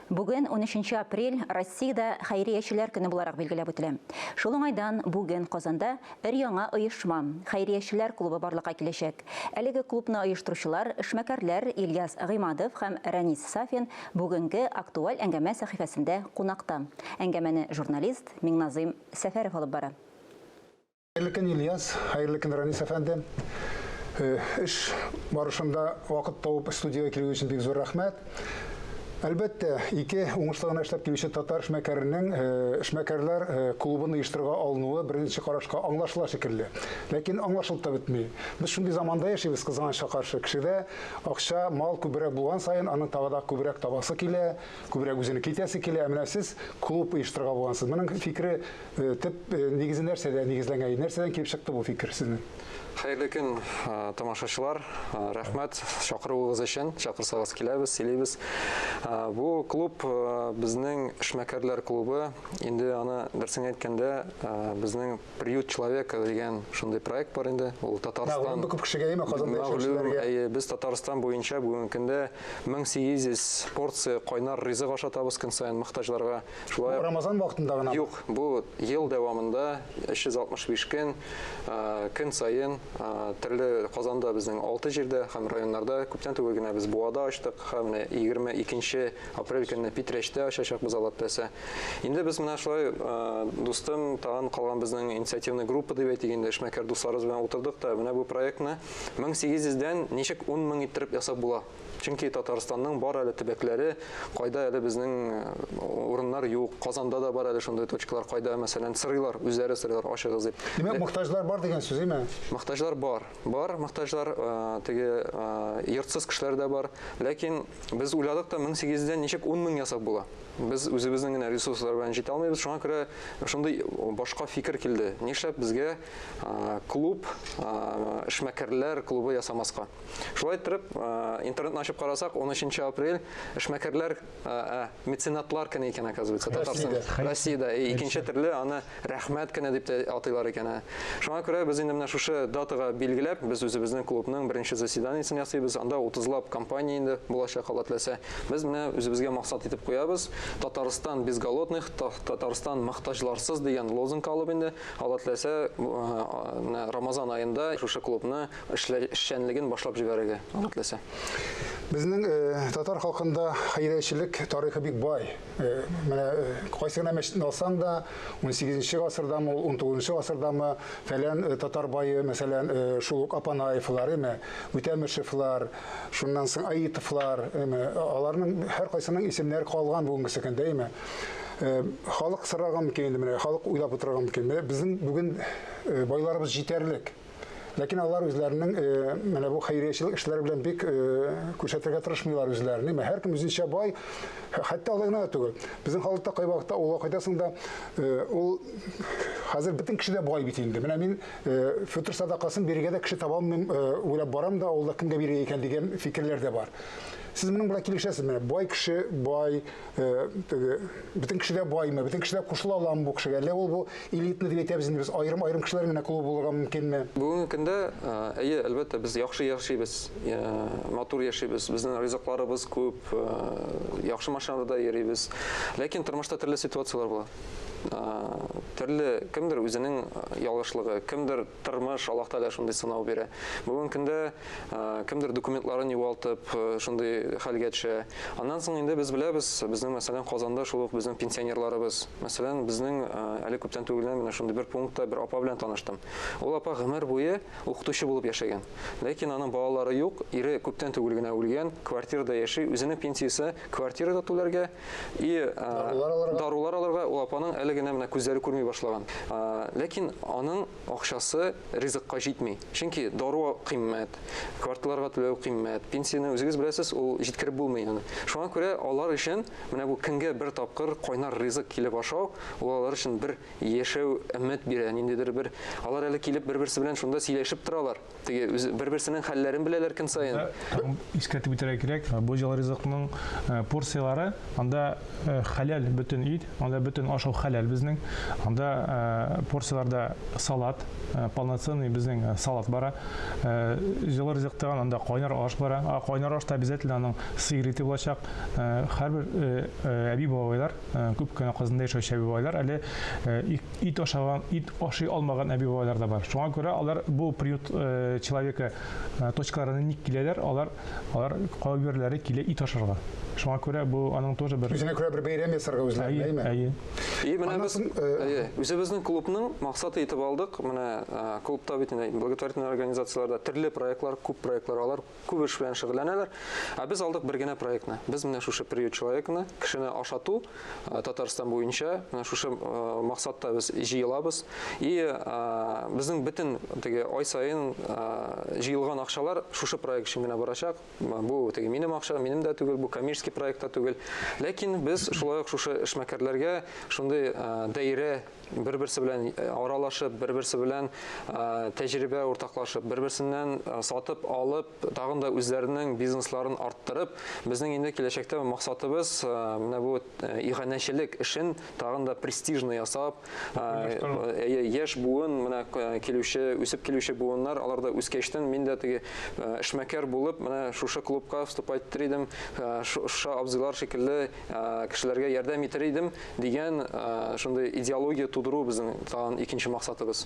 Бүген 13 апрель Россиядә хәйриячеләр көне буларак билгеләп үтелә. Шул уңайдан бүген Казанда өр-яңа оешма, Хәйриячеләр клубы барлыкка киләчәк. Әлеге клубны оештыручылар, эшмәкәрләр Ильяс Гыймадов һәм Рәнис Сафин бүгенге актуаль әңгәмә сәхифәсендә кунакта. Әңгәмәне журналист Миңназыйм Сәфәров алып бара. Хәерле көн, Ильяс, хәерле көн, Ранис әфәнде. Э, эш барышында вакыт табып студиягә килү өчен бик зур рәхмәт. Әлбәттә, ике уңышлы гына эшләп килүче татар эшмәкәренең э, эшмәкәрләр э, клубын оештырырга алынуы беренче карашка аңлашыла шикелле. Ләкин аңлашылып та бетми. Без шундый заманда яшибез, кызганычка каршы. Кешедә акча, мал күбрәк булган саен, аның тагы да күбрәк табасы килә, күбрәк үзенеке итәсе килә. Ә менә сез клуб оештырырга булгансыз. Моның фикере Э, төп э, нигезе нәрсәдә нигезләнгән? Нәрсәдән килеп чыкты бу фикер сезнең? Хәерле көн, э, тамашачылар. Рәхмәт чакыруыгыз өчен. Чакырсагыз киләбез, сөйлибез. Бу клуб безнең эшмәкәрләр клубы. Инде аны дөресен әйткәндә, безнең Приют человека дигән шундый проект бар инде. Ул Татарстан. Мәгълүм күп кешегә әйме Казанда яшәүчеләргә. Әйе, без Татарстан буенча бүгенге көндә 1800 порция кайнар ризык ашатабыз көн саен мохтаҗларга. Шулай Бу Рамазан вакытында гына? Юк, бу ел дәвамында 365 көн, көн саен төрле Казанда безнең 6 җирдә һәм районнарда күптән түгел генә без Буада ачтык һәм менә 22 апрель көнне Питрәчтә ачачакбыз, Алла теләсә. Инде без менә шулай дустым, тагын калган безнең инициативный группа дип әйтик инде, эшмәкәр дусларыбыз белән утырдык та, менә бу проектны 1800 дән ничек 10 мең иттереп ясап була. Чөнки Татарстанның бар әле төбәкләре, кайда әле безнең э, урыннар юк. Казанда да бар әле шундый точкалар, кайда, мәсәлән, сырыйлар, үзләре сырыйлар, ачыгыз дип. Димәк, мохтаҗлар бар дигән сүз, әйме? Мохтаҗлар бар. Бар мохтаҗлар, э, теге э, йортсыз кешеләр дә бар. Ләкин без уйладык та 1800-дән ничек 10 мең ясап була? Без үзебезнең генә ресурслар белән җитә алмыйбыз. Шуңа күрә шундый башка фикер килде. Нишләп безгә клуб, эшмәкәрләр клубы ясамаска? Шулай иттереп, интернетны ачып карасак, 13 апрель эшмәкәрләр, меценатлар көне икән, оказывается, Татарстан, Россиядә. Икенче төрле аны рәхмәт көне дип тә атыйлар икән. Шуңа күрә без инде менә шушы датага билгеләп, без үзебезнең клубның беренче заседаниесен ясыйбыз. Анда 30лап компания инде булачак, Алла теләсә. Без менә үзебезгә максат итеп куябыз. Татарстан без голодных, Татарстан мохтаҗларсыз дигән лозунг алып инде, Алла теләсә, менә Рамазан аенда шушы клубны эшчәнлеген башлап җибәрергә, Алла теләсә. Безнең э, татар халкында хәйриячелек тарихы бик бай. Э, менә э, кайсы гына мәчетне алсаң да, 18 гасырдамы, ул 19 гасырдамы, фәлән татар бае, мәсәлән, шул ук Апанаевлар, әйме, Үтәмешевлар, шуннан соң Аитовлар, әйме, аларның һәркайсының исемнәре калган бүгенге көндә, әйме. Халык сорарга мөмкин инде менә, халык уйлап утырырга мөмкин. Менә безнең бүген байларыбыз җитәрлек. Ләкин алар үзләренең э, менә бу хәйриячелек эшләре белән бик э, күрсәтергә тырышмыйлар үзләрен. Ниме, һәркем үзенчә бай, хәтта алай гына да түгел. Безнең халыкта кайвакытта авылга кайтасың да, э, ул хәзер бөтен кеше дә бай бит инде. Менә мин фитр садакасын бирергә дә кеше таба алмыйм, уйлап барам да, авылда кемгә бирергә икән дигән фикерләр дә бар. Сез моның белән килешәсезме? Бай кеше бай, теге бөтен кеше дә баймы, бөтен кеше дә кушыла аламы бу кешегә? Әллә ул бу элитный дип әйтәбез инде без, аерым-аерым кешеләр генә клубы булырга мөмкинме? Бүгенге көндә, әйе, әлбәттә, без яхшы яшибез, матур яшибез, безнең ризыкларыбыз күп, яхшы машиналарда йөрибез. Ләкин тормышта төрле ситуацияләр була. Төрле, кемдер үзенең ялгышлыгы, кемдер тормыш, Аллаһ Тәгалә шундый сынау бирә. Бүгенге көндә кемдер документларын югалтып, шундый хәлгә төшә. Аннан соң инде без беләбез, безнең, мәсәлән, Казанда шул ук безнең пенсионерларыбыз. Мәсәлән, безнең әле күптән түгел генә менә шундый бер пунктта бер апа белән таныштым. Ул апа гомер буе укытучы булып яшәгән. Ләкин аның балалары юк, ире күптән түгел генә үлгән, квартирада яши, үзенең пенсиясе квартирада түләргә и дарулар алырга. Дарулар алырга, ул апаның әле генә менә күзләре күрми башлаган. Ләкин аның акчасы ризыкка җитми. Чөнки дару кыйммәт, кварталарга түләү кыйммәт, пенсияне үзегез беләсез, ул җиткереп булмый аны. Шуңа күрә алар өчен менә бу көнгә бер тапкыр кайнар ризык килеп ашау, ул алар өчен бер яшәү өмет бирә, ниндидер бер алар әле килеп бер-берсе белән шунда сөйләшеп торалар. Теге үз бер-берсенең хәлләрен беләләр көн саен. Тагын искәртеп үтәргә кирәк, бу җылы ризыкның порцияләре анда хәләл бөтен ит, анда бөтен ашау хәләл. хәләл безнең. Анда порцияләрдә салат, полноценный безнең салат бара. Җылы ризык тагын анда кайнар аш бара. А кайнар ашта обязательно аның сыер ите булачак. Һәрбер әби-бабайлар, күп кенә Казанда яшәүче әби-бабайлар әле ит ашаган, ит ашый алмаган әби-бабайлар да бар. Шуңа күрә алар бу приют человека точкаларына ник киләләр? Алар алар кайберләре килә ит ашарга. Шуңа күрә бу аның тоже бер Үзенә күрә бер бәйрәм ясарга үзләренә, әйеме? Әйе. И менә без әйе, үзебезнең клубның максаты итеп алдык. Менә клубта бит инде благотворительный организацияләрдә төрле проектлар, күп проектлар, алар күп эш белән шөгыльләнәләр. Ә без алдык бер генә проектны. Без менә шушы приют человекны, кешене ашату Татарстан буенча менә шушы максатта без җыелабыз. И безнең бөтен теге ай саен җыелган акчалар шушы проект өчен генә барачак. Бу теге минем акча, минем дә түгел, бу коммерческий проект та түгел. Ләкин без шулай ук шушы эшмәкәрләргә шундый даирә бер-берсе белән аралашып, бер-берсе белән тәҗрибә уртаклашып, бер-берсеннән сатып алып, тагын да үзләренең бизнесларын арттырып, безнең инде киләчәктә максатыбыз менә бу иганәчелек эшен тагын да престижно ясап, яшь буын, менә килүче, үсеп килүче буыннар, алар да үскәчтен мин дә теге эшмәкәр булып, менә шушы клубка вступать итер идем, шушы абзыйлар шикелле кешеләргә ярдәм итер идем дигән шундый идеология тудыру безнең тагын икенче максатыбыз.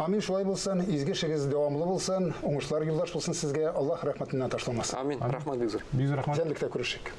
Амин, шулай булсын, изге эшегез дәвамлы булсын, уңышлар юлдаш булсын сезгә, Аллаһ рәхмәтеннән ташламасын. Амин, рәхмәт бик зур. Бик зур рәхмәт. Исәнлектә күрешик.